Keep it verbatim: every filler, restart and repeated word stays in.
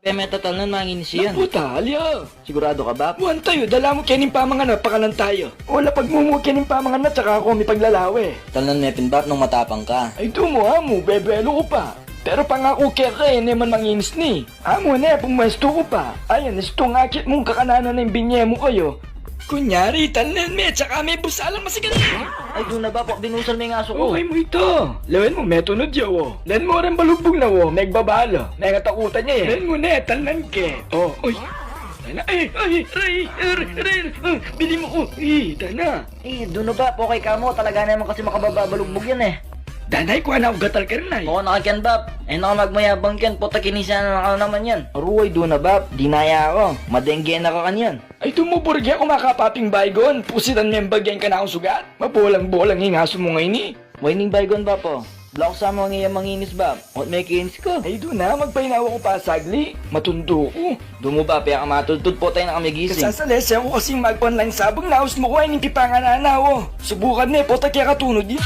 Pe, metatalnan manginis yan. Naku, talya. Sigurado ka, Bap? Wan tayu, dala mu keni ing pamangan at pakanan tayu. O, lapag mu mu keni ing pamangan at saka ku mipaglalawe. Talnan me pin, Bap, nung matapang ka. Ay, dumu, amu, bebelu ku pa. Pero pangaku keka, e ne man manginis ni. Amu ne, pumuestu ku pa. Ayan, istung akit mung kakananan na ing binye mu kayu. Kunyari, talnan me, saka me busalang masigan. Ay, duna, Bap, binusal me ing asu ku. Okay mu ita. Lawen mu, metunud ya, o. Lawen mu ring balugbug na, o, megbabala. Mengatakutan ya, e. Lawen mu ne, talnan ke. O, uy. Tana, ay, ay, ay, ay, ay, ay, bili mu, o, ay, tana. Ay, duna, Bap, okay ka mu, talaga naman kasi makababalugbug yan, e. Danay, kua na ku gatal ka rin, ay. O, naka ken, Bap. E na ka magmayabang ken, puta, kinisa na ka naman yan. Aruay, duna, Bap, dinaya ku. Madengge na ka kanyan. Ay, dumu, Burge, ku makapaping Baygon, pusitan me ing bagyan kanakung sugat. Mabolang-bolang ing asu mu ngeni. Wa ining Baygon, Bap, o. Block sa mu ngeni manginis, Bap. Ot mekinis ka. Ay, duna, magpainawa ku pa sagli. Matundu ku. Dumu, Bap, e ka matudtud, pota, e na ka migising. Kasasalese ku kasing magpa-online sabung, naus mu ku ining pipanganan na, o. Subukan ne, pota, kekatunud ya.